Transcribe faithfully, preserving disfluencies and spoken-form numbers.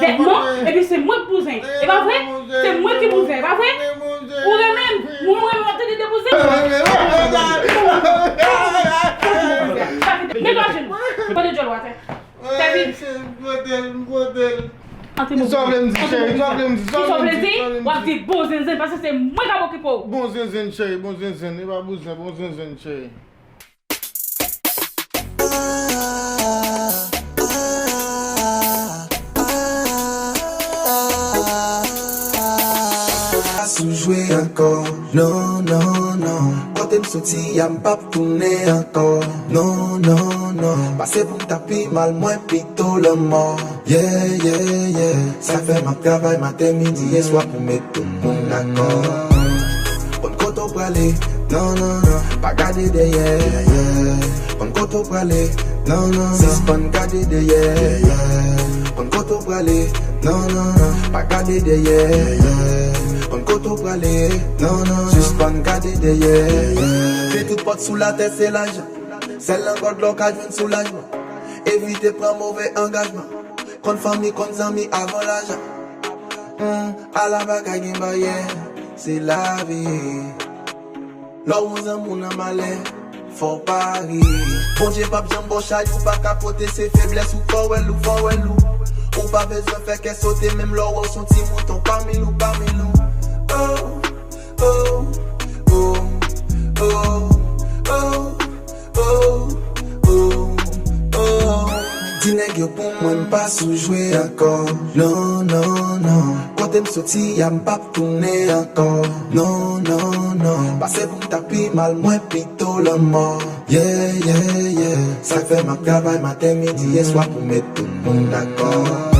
vètman, epi se mwen k bouzen. E pa vre? Se mwen ki bouzen, e pa vre? Ou renmen m? Mwen, mwen, mwen tande de bouzen? Degaje nou. Pote djòl w atè. Sèvi. Antre, mwen. Sa w vle m di, cheri? Sa w vle m di? Sa w vle m di? W ap di bon zenzen, paske se mwen k ap okipe w. Bon zenzen, cheri, bon zenzen. E pa bouzen, bon zenzen, cheri. Sou jwe ankò, non, non, non. Kote m soti a, m p ap tounen ankò, non, non, non. Pase pou m ta pi mal, mwen pito lanmò. Yeah, yeah, yeah. Sa fè m ap travay maten, midi e swa pou met tout moun dakò. Konn kote w prale, non, non, non. Pa gade dèyè, yeah, yeah. Konn kote w prale, non, non, non. Sispann gade dèyè, yeah, yeah. Konn kote w prale, non, non, non. Pa gade dèyè, yeah, yeah. Konn kote w prale, non, non, non. Sispann gade dèyè, yeah, yeah. Ke tout pòt sou latè se lajan. Sèl nan God la w ka jwenn soulajman. Evite pran move angajman. Konn fanmi, konn zanmi avan lajan. Hmm, ala pa ka gen baryè, se lavi. Lè w wè zanmi w nan malè, fò w pa ri. Bondye p ap janm ba w chay ou pa ka pote, se feblès ou fò w wè l ou, fò w wè l ou. Ou pa bezwen fè kè sote menm lè w wè w se yon ti mouton pami nou, pami nou. Oh, oh, oh, oh, oh, oh, oh, oh. Di nèg yo pou mwen m pa sou jwe ankò. Non, non, non. Kote m soti a m p ap tounen ankò. Non, non, non. Pase pou m ta pi mal, mwen pito lanmò. Yeah, yeah, yeah. Sa k fè m ap travay maten, midi e swa pou met tout moun dakò.